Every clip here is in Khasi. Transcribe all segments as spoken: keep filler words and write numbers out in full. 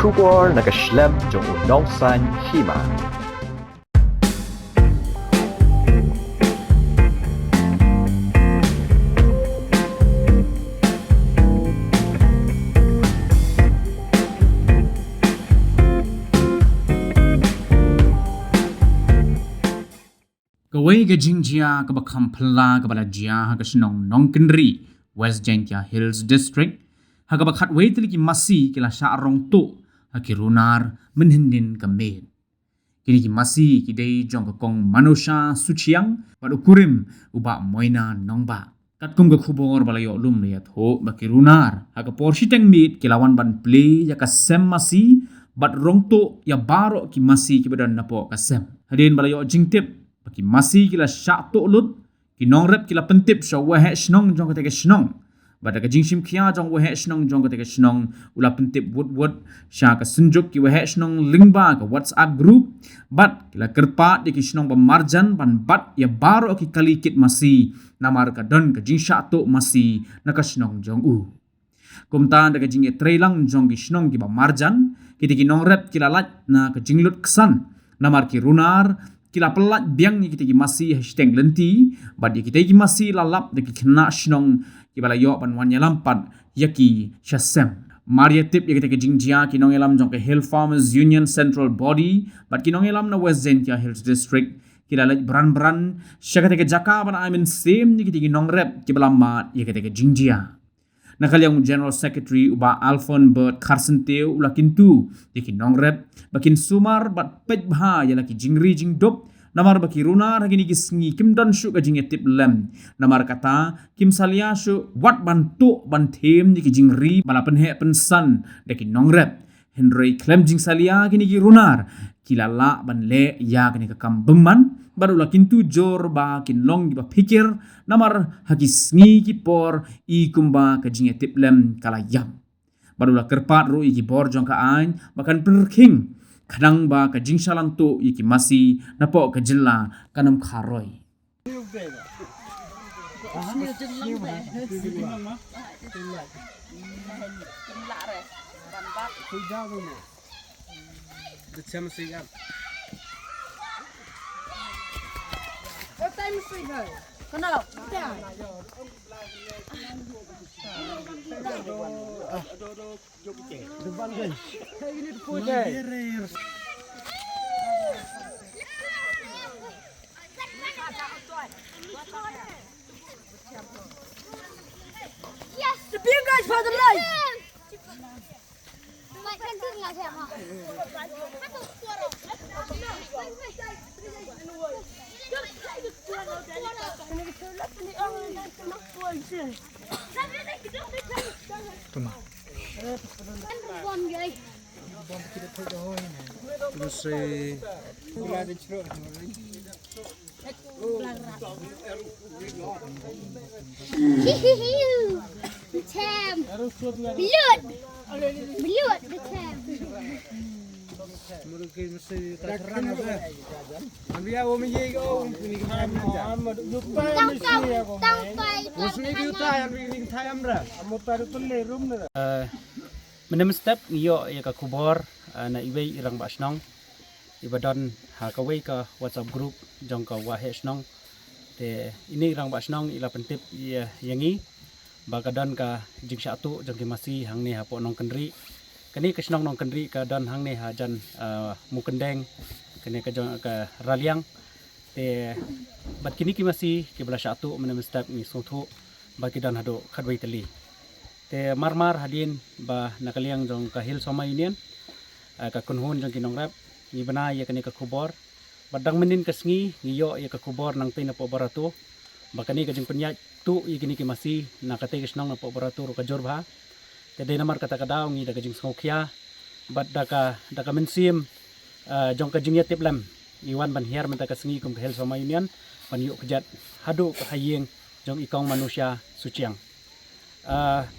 Khubor na ka shlem jong u nongsaiñ hima. Kawei ka jingjia kaba kham phylla kaba la jia ha ka shnong Nongkynrih, West Jaintia Hills District, ha kaba khatwei tylli ki masi ki la shah rong tuh ha ki runar mynhynnin ka miet. Kine ki masi ki dei jong ka kong Manusha Suchiang bad u kurim u Bah Moina Nongbah. Katkum ka khubor ba la ïoh lum la ïathuh ba ki runar ha ka por shiteng miet ki la wan ban plie ïa ka sem masi bad rong tuh ïa baroh ki masi kiba don napoh ka sem. Hadien ba la ïoh jingtip ba ki masi ki la shah tuh lut, ki nongrep ki la pyntip sha u waheh shnong jong kata ka shnong. Bad da ka jingshim khia jong u waheh shnong jong kata ka shnong, u la pyntip wut wut sha ka synjuk ki waheh shnong lyngba ka WhatsApp group. Bad ki la kyrpad ïa ki shnong ba marjan ban bat ïa baroh ki kali kit masi, namar ka don ka jingshah tuh masi na ka shnong jong u. Kumta da ka jingïatreilang jong ki shnong kiba marjan, kita ki nongrep ki la lait na ka jinglut ksan. Namar ki runar ki la pyllait biang ïa kita ki masi ha shiteng lynti, bad ïa kita ki masi la lap da ki khynnah shnong kiba la ïoh ban wan ïalam pat ïa ki sha sem. Mar ïatip ïa kita ki jingjia, ki nongïalam jong ka Hill Farmers Union Central Body bad ki nongïalam na West Jaintia Hills District ki la leit bran bran sha kata ka jaka ban ai mynsiem ïa kita ki nongrep kiba la mad ïa kata ka jingjia. Na ka liang u General Secretary u Bah Alphonse Bert Kharsyntiew u la kyntu ïa ki nongrep ba kin sumar bad peit bha ïa la ki jingri jingdup, namar ba ki runar ha kine ki sngi kim don shuh ka jingïatip lem. Namar kata kim salia shuh wat ban tuh ban them ïa ki jingri ba la pynheh pynsan da ki nongrep. Hynrei khlem jingsalia, kine ki runar ki la lah ban leh ïa kane ka kam bymman, bad u la kyntu jur ba kin long kiba phikir, namar ha ki sngi ki por i kumba ka jingïatip lem ka la ïap. Bad u la kyrpad ruh ïa ki bor jong ka aiñ ba kan pyrkhing khnang ba ka jingshah lang tuh ïa ki masi napoh ka jylla kan ym kharoi. Yes, the beer guys for the life. Tem. Blut. Blut, tem. Tang, tang, tang, tang. Eh, mynne mynstep ngi ïoh ïa ka khubor, eh, na iwei i rangbah shnong iba don ha kawei ka WhatsApp group jong ka waheh shnong. Te ine i rangbah shnong i la pyntip ïa, ïa ngi ba ka don ka jingshah tuh jong ki masi hangne hapoh Nongkynrih. Kane ka shnong Nongkynrih ka don hangne hajan, eh, Mukendeng, kane ka jong ka Raliang. Te bad kine ki masi kiba la shah tuh mynne mynstep ngi sngewthuh ba ki don haduh khatwei tylli. Te mar mar hadien ba na ka liang jong ka Hill Farmers Union, eh, ka kynhun jong ki nongrep, ngi bna ïa kane ka khubor. Bad dang mynnin ka sngi ngi ïoh ïa ka khubor nangtei napoh Barato ba kane ka jingpynïaid tuh ïa kine ki masi na katei ka shnong napoh Barato ruh ka jur bha. Te dei namar kata ka daw ngi da ka jingsngewkhia bad da ka, da ka mynsiem, eh, jong ka jingïatip lem, ngi wan ban hiar mynta ka sngi kum ka Hill Farmers Union ban ïuh kjat haduh ka ha ïing jong i kong Manusha Suchiang. Ah,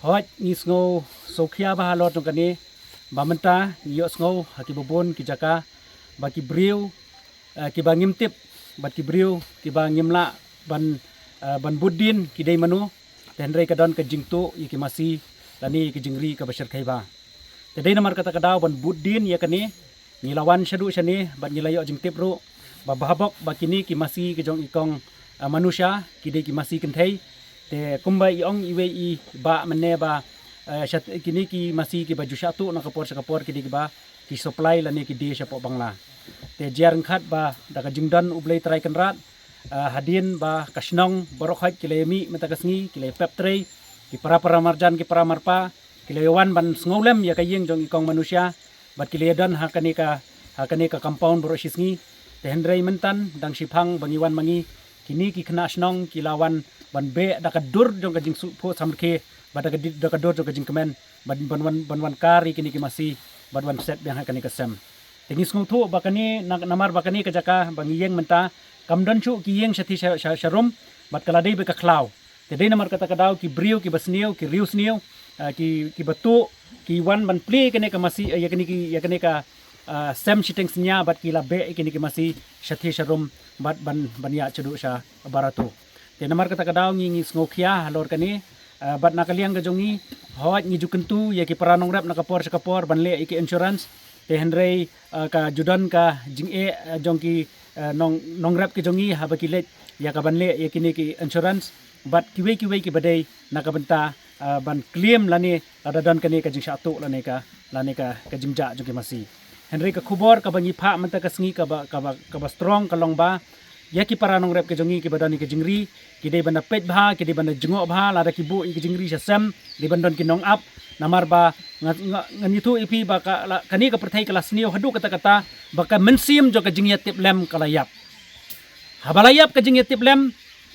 hooid ngi sngew sngewkhia bha halor jong kane ba mynta ngi ïohsngew ha kiba bun ki jaka ba ki briew, eh, kiba ngim tip bad ki briew kiba ngim lah ban, eh, ban bud dien ki dei mano, te hynrei ka don ka jingtuh ïa ki masi lane ïa ki jingri kaba shyrkhei bha. Te dei namar kata ka daw ban bud dien ïa kane, ngi la wan shaduh shane bad ngi la ïoh jingtip ruh ba bha bok ba kine ki masi ki jong i kong, ah, Manusha, ki dei ki masi kynthei. Te kumba i ong iwei i bah mynne ba, eh, shat-, kine ki masi kiba ju shah tuh na ka por sha ka por ki dei kiba ki supply lane ki die shapoh Bangla. Te jia ryngkhat ba da ka jingdon U Blei Trai Kynrad, ah, hadien ba ka shnong baroh khoit ki la ïa mih mynta ka sngi, ki la ïa pep trei, ki para para marjan, ki para marpa, ki la ïa wan ban sngewlem ïa ka ïing jong i kong Manusha, bad ki la ïa don ha kane ka, ha kane ka compound baroh shi sngi. Te hynrei mynta dang shiphang ba ngi wan ma ngi, kine ki khynnah shnong ki la wan ban beh da ka dur jong ka jingsngewphuh samrkhie, bad da ka di-, da ka dur jong ka jingkmen, ban, ban wan, ban wan kari kine ki masi, ban wan set biang ha kane ka sem. Te ngi sngewthuh ba kane na-, namar ba kane ka jaka ba ngi ïeng mynta kam don shuh ki ïeng shathie sha, sha, sharum, bad ka la dei ba ka khlaw. Te dei namar kata ka daw ki briew kiba sniew, ki riewsniew, ah, ki, kiba tuh, ki wan ban plie kane ka masi, eh, ïa kane ki, ïa kane ka, ah, sem shiteng synñia bad ki la beh ïa kine ki masi shathie sharum bad ban, ban ïa shaduh sha Barato. Te namar kata ka daw ngi, ngi sngewkhia halor kane, ah, bad na ka liang ka jong ngi, hooid ngi ju kyntu ïa ki para nongrep na ka por sha ka por ban leh ïa ki insurance. Te hynrei, ah, ka ju don ka jingeh, ah, jong ki, ah, nong, nongrep ki jong ngi haba ki leit ïa ka ban leh ïa kine ki insurance. Bad kiwei kiwei kiba dei na ka bynta, ah, ban claim lane lada don kane ka jingshah tuh lane ka, lane ka, ka jingjah jong ki masi. Hynrei ka khubor kaba ngi phah mynta ka sngi kaba, kaba, kaba strong ka long ba ïa ki para nongrep ki jong ngi kiba don ïa ki jingri, ki dei ban da peit bha, ki dei ban da jngoh bha, lada ki buh ïa ki jingri sha sem, dei ban don ki nongap, namar ba nga, nga, ngan ïathuh ïa phi ba ka, la, kane ka pyrthei ka la sniew haduh katta katta, ba ka mynsiem jong ka jingïatip lem ka la ïap. Haba la ïap ka jingïatip lem,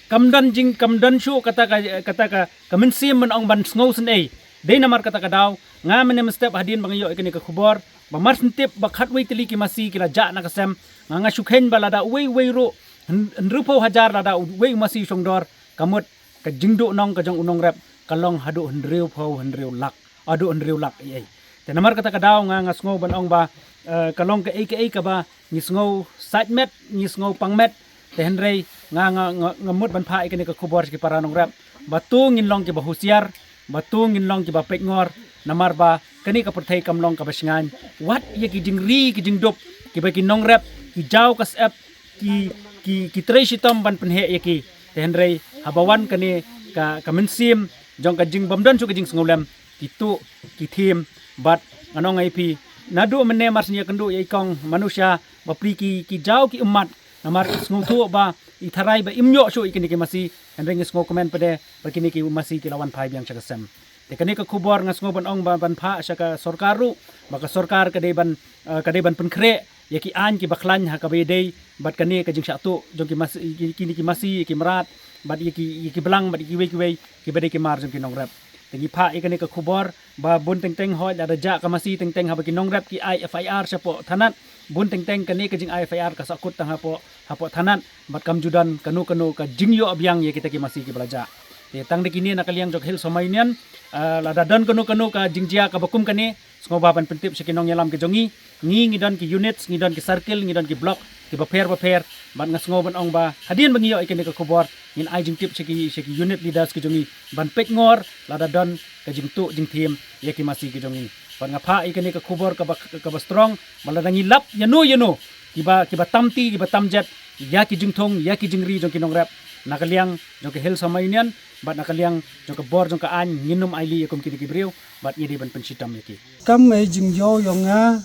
kam don jing, kam don shuh kata ka, kata ka, ka mynsiem ban ong ban sngewsynei. Dei namar kata ka daw, nga mynne mynstep hadien ba nga ïoh ïa kane ka khubor, ba mar shen tip ba khatwei tylli ki masi ki la jah na ka sem, nga, nga shu kheiñ ba lada uwei uwei ruh, hyn-, hynriewphew hajar lada uwei u masi u shongdor, ka mut ka jingduhnong ka jong u nongrep ka long haduh hynriewphew hynriew lak, haduh hynriew lak ei ei. Te namar kata ka daw nga, nga sngew ban ong ba, eh, ka long kaei kaei kaba ngi sngew sait met, ngi sngew pang met. Te hynrei nga, nga, nga, nga mut ban phah ïa kane ka khubor sha ki para nongrep ba to ngin long kiba husiar, ba to ngin long kiba peitngor, namar ba kane ka pyrthei kam long kaba shngaiñ. Wat ïa ki jingri ki jingdup kiba ki nongrep ki jaw ka syep, ki, ki, ki trei shitom ban pynheh ïa ki. Te hynrei haba wan kane ka, ka mynsiem jong ka jingbymdon shuh ka jingsngewlem, ki tuh, ki thiem, bad ngan ong ïa phi, naduh mynne mar shen ïakynduh ïa i kong Manusha, bapli ki, ki jaw ki ummat, namar ki sngewthuh ba i tharai ba im ïoh shuh ïa kine ki masi, hynrei ngi sngewkmen pat de ba kine ki masi ki la wan phai biang sha ka sem. Te kane ka khubor nga sngew ban ong ba ban phah sha ka sorkar ruh, ba ka sorkar ka dei ban, eh, ka dei ban pynkhreh ïa ki aiñ kiba khlaiñ ha kaba ïadei bad kane ka jingshah tuh jong ki masi, ki, kine ki masi, ki mrad, bad ïa ki, ïa ki blang, bad ïa kiwei kiwei kiba dei ki mar jong ki nongrep. Te ngi phah ïa kane ka khubor ba bun teng teng, hooid lada jah ka masi teng teng haba ki nongrep ki ai F I R shapoh thanat, bun teng teng kane ka jingai F I R ka sahkut tang hapoh, hapoh thanat, bad kam ju don kano kano ka jingïoh biang ïa kita ki masi kiba la jah. Te tang da kine na ka liang jong ka Hill Samar Union, ah, lada don kano kano ka jingjia kaba kum kane, sngewbha ban pyntip sha ki nongïalam ki jong ngi. Ngi, ngi don ki units, ngi don ki circle, ngi don ki block kiba pher bapher. Bad nga sngew ban ong ba hadien ba ngi ïoh ïa kane ka khubor, ngin ai jingtip sha ki, sha ki unit leaders ki jong ngi ban peitngor lada don ka jingtuh jingthiem ïa ki masi ki jong ngi. Bad nga phah ïa kane ka khubor kaba, kaba strong, ba lada ngi lap ïano ïano kiba, kiba tam ti, kiba tam jet ïa ki jingthung, ïa ki jingri jong ki nongrep, na ka liang jong ka Hill Samar Union bad na ka liang jong ka bor jong ka aiñ, ngin ym ailad ïa kum kine ki briew, bad ngi dei ban pynshitom ïa ki. Kam ei jingïoh ïong nga,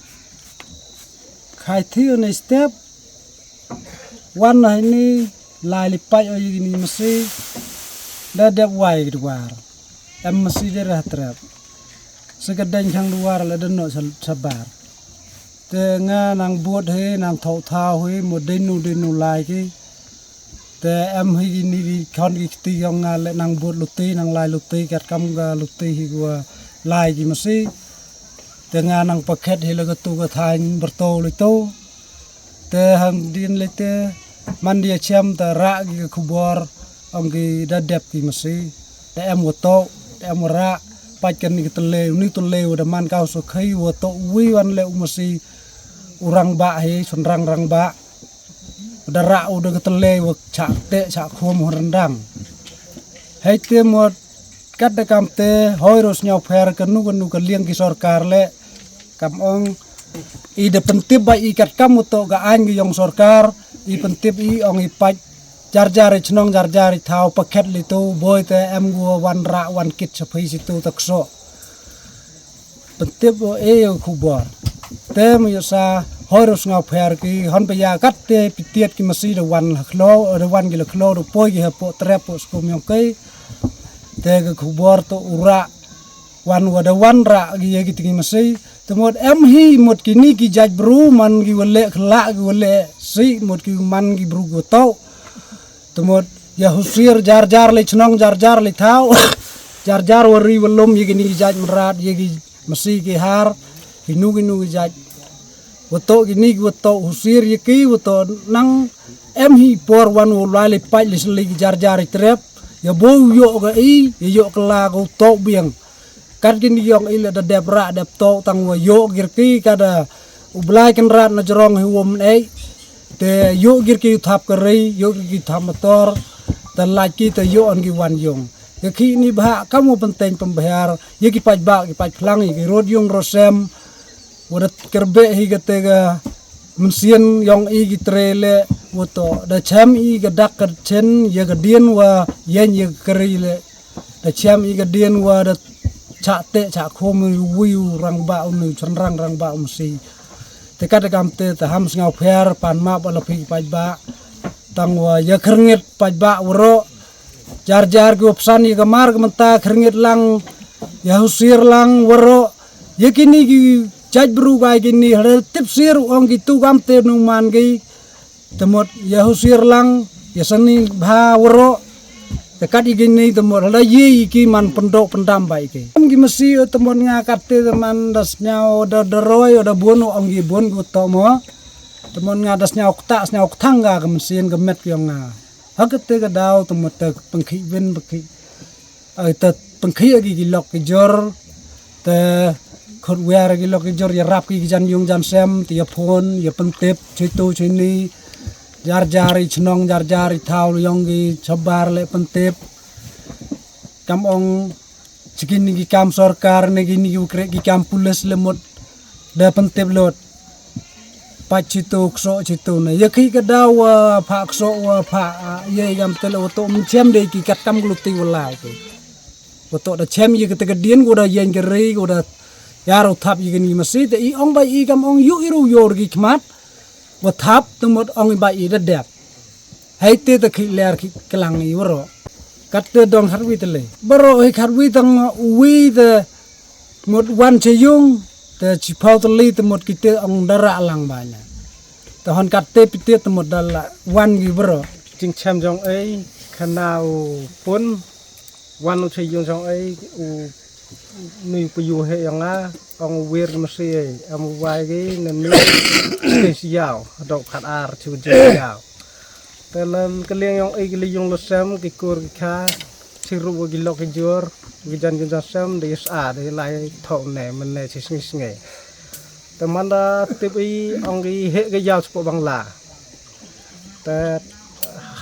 khai thi on ei step, wan na hini, lai li paid o ïa kine masi, da dep wai ki duwar. Em masi de rah trep. Sa ka deng khang duwar la da noh sa, sa bar. Te nga nang bud hi, nang thok thaw hi, mo dei nu, dei nu lai ki. Te em hi kine ki khon ki kti ïong nga leh nang bud luti, nang lai luti, kat kam ka luti hi kua lai ki masi. Te nga nang pakhet hi la ka tu ka thaiñ berto le tu. Te hang dien le te man dia chem te rah ki ka khubor ong ki da dep ki masi. Te em wa to, te em wa rah, paid kan ni ka tele, ni tele wa da man kau so khai wa to wi wan le u masi u rangbah hi, son rang rangbah. Da rah u da ka tele wa chak te chak khum hon rendang. Hei te mo kat da kam te hoi ro sñiaw pher kanu kanu ka liang ki sorkar le Kam ong i da pyntip ba i kat kam u to ka ain ka yong sorkar, i pyntip i ong i pach jar jar i chnong jar jar i thaw paket li tu boi te em gu wan ra wan kit sa phi si tu tak so. Pyntip o e o khubor. Te mu yo sa hoi ro sngaw pher ki hon pa ya kat te pitiat ki masi da wan la khlo, da wan ki la khlo, da poi ki ha po trep po skum yong kai. Te ka khubor to u ra wan wa da wan ra gi ye ki tingi masi. Te mut em hi mut ki ni ki jaj bru man ki wa le khla ki wa le si mut ki man ki bru go to. Te mut ya husir jar jar le chnong jar jar le thaw. Jar jar wa ri wa lum ye ki ni ki jaj mrat ye ki masi ki har. Ki nu ki nu ki jaj. Wa to ki ni ki wa to husir ye ki wa to nang em hi por wan wa lai le pach le sli ki jar jar i trep. Ya bo yo ka i ya yo ka la ko to biang. Kat ki ni yong i le da dep ra dep to tang wa yo gir ki ka da u blai kan rat na jrong hi wom ei. Te yo gir ki thap ka rei yo gir ki thap motor. Te laj ki te yo an ki wan yong ya ki ni bha kam wa panteng pembahar ya ki pach ba ki pach phlang ya ki rod yong rosem. Wa da kerbe hi ka te ka mensian yong i ki tre le wa to da chem i ka dak ka chen ya ka dien wa yen ya ka rei le. Da chem i ka dien wa da cha te cha khom wi u rang ba u nu chan rang rang ba u msi. Te kat kam te te ham sngaw pher pan ma ba la phi pach ba. Tang wa ya khrngit pach ba wa ro. Jar jar ki wa psan ya ka mar ka menta khrngit lang ya husir lang wa ro. Ya ki ni ki jaj bru ga ki ni hal tip sir ong ki tu kam te nu man ki. Te mut ya husir lang ya sani bha wa ro. Te kat i ki ni te mut la ye i ki man pendo pendam ba i ki. Am ki masi o te mut nga kat te te man da sniaw da da roi o da bun o ong ki bun ku to mo. Te mut nga da sniaw kta sniaw ktang ga ka mesin ka met ki ong nga. Ha ka te ka daw te mut te pengkhi win pengkhi. Ai te pengkhi agi ki lok ki jor. Te khot wer agi lok ki jor ya rap ki jan yung jan sem te ya phone ya pentip chitu chini. Jar jar i chnong jar jar i thaw yong ki chabar le pentip. Kam ong chikin ni ki kam sorkar ni ki ni ki ukre ki kam pulis le mut da pentip lot. Pach chitu kso chitu na ya ki ka daw wa pha kso wa pha ye yam te le wa to mchem de ki kat kam gluti wa lai ki. Wa to da chem ye ka te ka dien wa da yen ka rei wa da ya ro thap ye ka ni masi te i ong ba i kam ong yu i ro yor ki khmat. Wa thap te mut ong i ba i da dep. Hai te te ki ler ki klang i wa ro. Kat te dong khat wi te le. Ba ro hi khat wi tang wi te mut wan che yung te chi pau te li te mut ki te ong da ra lang ba nya. Te hon kat te pi te te mut da la wan gi bro. Jing chem jong ei khana u pun wan u che yung jong ei u nui pu yu he yong a ong u wir masi ei am u wai gi ne nui te si yau dok khat ar chu jing yau. Te lem ke liang yong ei ke liang lo sem ke kur ke kha chi ru ke lok ke jor ke jan ke jan sem de sa de lai thok ne men ne chi sngi sngi. Te man da tip i ong ke he ke yau spo bang la. Te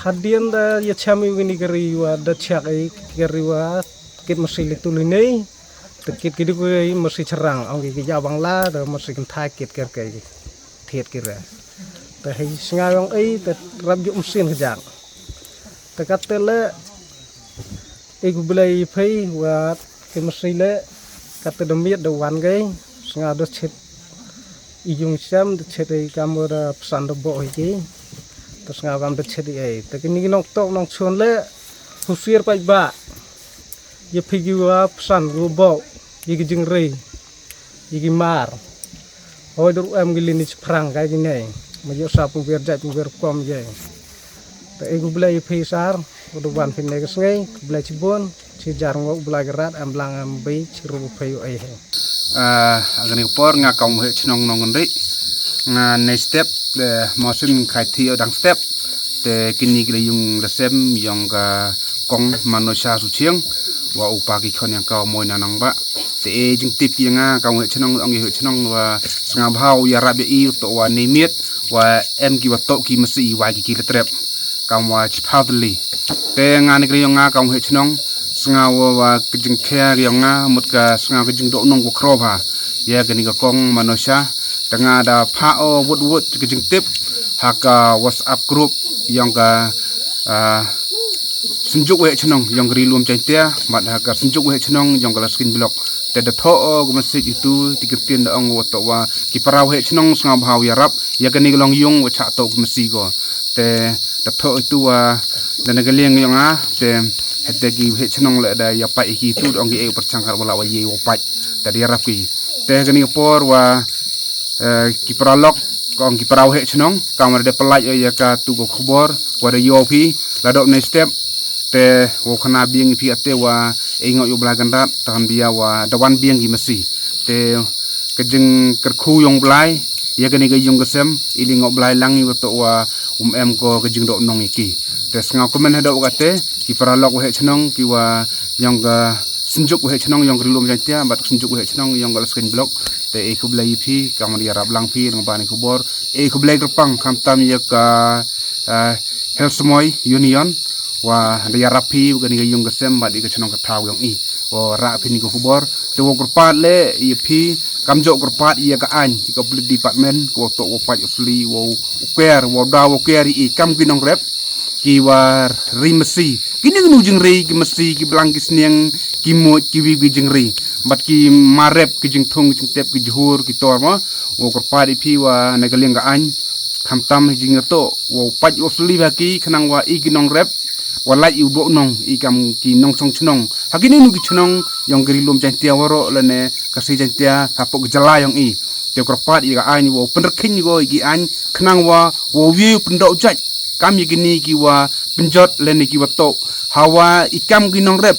hadien da ye chem i wini ke riwa da chak i ke riwa kit masi le tuli nei. Te kit ke di ku i masi cherang ong ke ke yau bang la da masi ken thai kit ke ke thiet ke re. Te hei snga yong ei te rap ju msin ke jang. Te kat te le ei ku blei phei wa ke masi le kat te da miet da wan gei snga da chit i yung sem da chit ei kam da psan da bo ei ke. Te snga kam da chit ei te ke ni nong tok nong chun le husir pai ba. Ye phi ki wa psan gu bo ye ki jingrei ye ki mar. Hoi dur em ki lini chi phrang ka ki nei ma yo sa pu wer jai pu wer kom ye. Te e gu blei ye phi sar u du wan phi nei ka sngai gu blei chi bon chi jar ngo u blei ka rat em lang em bei chi ru phi u ei he. Ah, agni por nga kong he chnong nong nri nga nei step de mosin khai thi dang step. Te kini ki la yung la sem yong ka kong mano sha su chiang wa u pa ki khon yang ka moi na nang ba. Te e jing tip ki nga ka ngi chnong ong ngi chnong wa snga bhau ya rap ya i to wa ni miet wa em ki wa to ki masi wa ki ki trep kam wa chi phau li. Te nga ni kri yong nga ka ngi chnong snga wa wa ki jing khe yong nga mut ka snga ki jing do nong ko kro bha. ïa kane ka kong Manosha. Te nga da phah o wut wut ka jingtip ha ka WhatsApp group yong ka, ah, Synjuk Waheh Chnong yong ka Ri Lum Jaintia, bad ha ka Synjuk Waheh Chnong yong ka Laskeiñ Block. Te da thoh o ka message itu, te ki ktien da ong wa toh wa ki para waheh chnong sngewbha u ïarap ïa kane ka long ïung wa chah toh ka masi ko. Te da thoh itu wa da na ka liang yong nga, te hete ki waheh chnong leh da ïa pait ïa ki itu, da ong ki ei u pyrchang kat wa lah wa ïa wa pait. Te da ïarap ki. Te kane ka por wa, eh, ki para lok, kong ki para waheh chnong, kam wa da pynlait ïa katu ka khubor wa da ïoh phi, la dok ne step. Te wow khana biang ïa phi ate wa ei ngoh ïa u Blai Kynrad, tang bia wa da wan biang ki masi. Te ka jingkyrkhu yong u Blai ïa kane ka ïung ka sem, i li ngoh Blai lang i wa toh wa um em ko ka jingdoh nong ïa ki. Te sngaw kmen hadoh wa kate, ki para lok waheh chnong, ki wa yong ka Synjuk Waheh Chnong yong ka Ri Lum Jaintia, bad ka Synjuk Waheh Chnong yong ka Laskeiñ Block. Te ei khublei ïa phi, kam wa da ïarap lang phi, nang ba ni khubor. Ei khublei kyrpang, khamtam ïa ka, eh, Hel Smoi Union, wa da ïarap phi, wa kane ka ïung ka sem, bad ïa ka chnong ka thaw yong i. Wa rah phi ni ka khubor. Te wa kyrpad leh ïa phi, kam jok kyrpad ïa ka aiñ, ïa ka police department, ko toh wa pait u sli, wa u ker, wa da wa ker i kam ki nongrep, ki wa ri masi. Ki ning nu jingri, ki masi, ki blang, ki sniang, ki muj, ki wi, ki jingri. Bad ki marep, ki jingthung, ki jingtep, ki jhur, ki tor mo. Wa kyrpad ïa phi wa na ka liang ka aiñ. Khamtam hi jingtoh, wa pait wa sli ba ki, khnang wa i ki nongrep, wa lait i u doh nong, i kam ki nongshong chnong. Ha ki ning nu ki chnong, yong ka Ri Lum Jaintia waroh lane, ka Khasi Jaintia, hapoh ka jylla yong i. Te kyrpad ïa ka aiñ, wa pynrkhin ko i ki aiñ, khnang wa, wa wi u pyndoh jait. Kam ïa kini ki wa pynjot lane ki wa toh. Hawa i kam ki nongrep.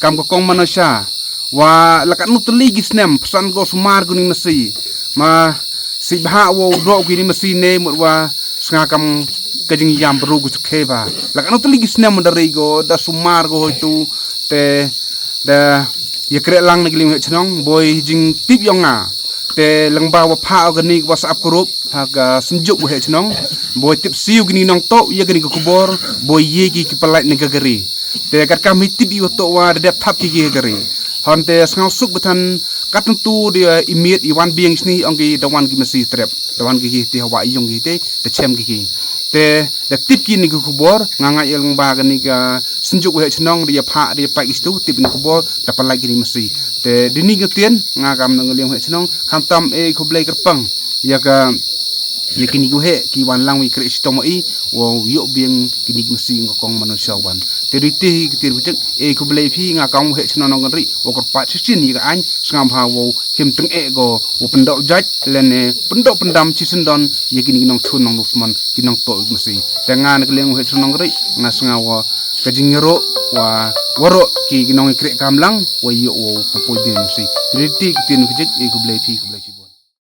Kam ka kong Manosha. Wa la katno tylli ki snem, pyrsan ko sumar ko ni masi. Ma si bha wa u doh ki ni masi ne mut wa snga kam ka jingïam bru ko chakhe ba. La katno tylli ki snem da ri ko, da sumar ko hoitu, te da ïa kreh lang na ki liang waheh chnong, boi jingtip yong nga. Te lang ba wa phah o kane ka WhatsApp group, ha ka Synjuk Waheh Chnong, boi tip siew kini nongtoh, ïa kini ka khubor, boi ïa ki ki pynlait na ka kari. Te kat kam hi tip i wa toh wa da dep thap ki ki kari. Hon te sngaw suk ba than kat ntu da i miet i wan biang sni ong ki da wan ki masi trep. Da wan ki ki te hawa i yong ki te, da chem ki ki. Te da tip kini ki khubor, nga nga ïa lang ba kani ka Synjuk Waheh Chnong, da ïa phah, da ïa pait ki stu, tip ni khubor, da pynlait kini masi. Te dini ka tien, nga kam na nga liang waheh chnong, khamtam ei khublei kyrpang. Ïa ka, ïa kini ki waheh, ki wan lang wi kreh chitom i, wa ïoh biang kini ki masi nga kong Manosha wan. Te dei te ka tien ka jek, ei khublei phi nga kam waheh chnong nong kan ri, wa kyrpad shisien ïa ka aiñ, sngam ha wa him teng eh ko, wa pyndoh jait, lane pyndoh pyndam shisien don, ïa kini ki nongchun nongdusmon, ki nongtoh masi. Te nga na ka liang waheh chnong nong kan ri, nga sngaw wa ka jingïaroh, wa waroh ki, ki nongïakreh kam lang, wa ïoh wa pupui biang masi. Te dei te ka tien ka jek, ei khublei phi, khublei phi.